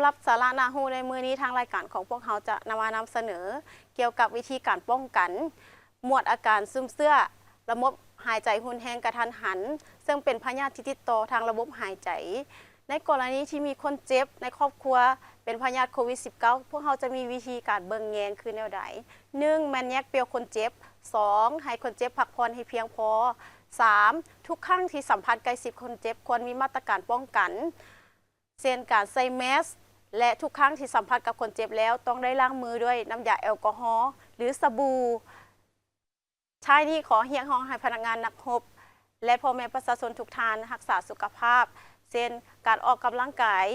ລັບສາລະໜ້າຮູ້ໃນມື້ນີ້ ທາງລາຍການຂອງພວກເຮົາຈະນຳມານຳສະເໜີກ່ຽວກັບວິທີການປ້ອງກັນ ໝວດອາການຊຶມເຊື້ອລະບົບຫາຍໃຈຮຸນແຮງກະທັນຫັນ ເຊິ່ງເປັນພະຍາດທີ່ຕິດຕໍ່ທາງລະບົບຫາຍໃຈ. ໃນກໍລະນີທີ່ມີຄົນເຈັບໃນຄອບຄົວເປັນພະຍາດໂຄວິດສິບເກົ້າ ພວກເຮົາຈະມີວິທີການເບິ່ງແຍງຄືແນວໃດ? ໜຶ່ງ ແມ່ນແຍກປ່ຽວຄົນເຈັບ. ສອງ ໃຫ້ຄົນເຈັບພັກຜ່ອນໃຫ້ພຽງພໍ. ສາມ ທຸກຄັ້ງທີ່ສຳພັດໃກ້ຊິດຄົນເຈັບ ຄວນມີມາດຕະການປ້ອງກັນ ເຊັ່ນ ການໃສ່ແມສ ແລະ ທຸກຄັ້ງທີ່ສຳພັດກັບຄົນເຈັບແລ້ວ ຕ້ອງໄດ້ລ້າງມືດ້ວຍນ້ຳຢາແອລກໍຮໍ ຫຼື ສະບູ. ທ້າຍນີ້ ຂໍຮຽກຮ້ອງໃຫ້ພະນັກງານນັກຮົບ ແລະ ພໍ່ແມ່ປະຊາຊົນທຸກທ່ານຮັກສາສຸຂະພາບ ເຊັ່ນ ການອອກກຳລັງກາຍ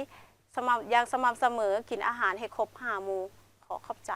ສະໝ່ຳ ຢ່າງສະໝ່ຳສະເໝີ, ກິນອາຫານໃຫ້ຄົບຫ້າໝູ່. ຂໍຂອບໃຈ.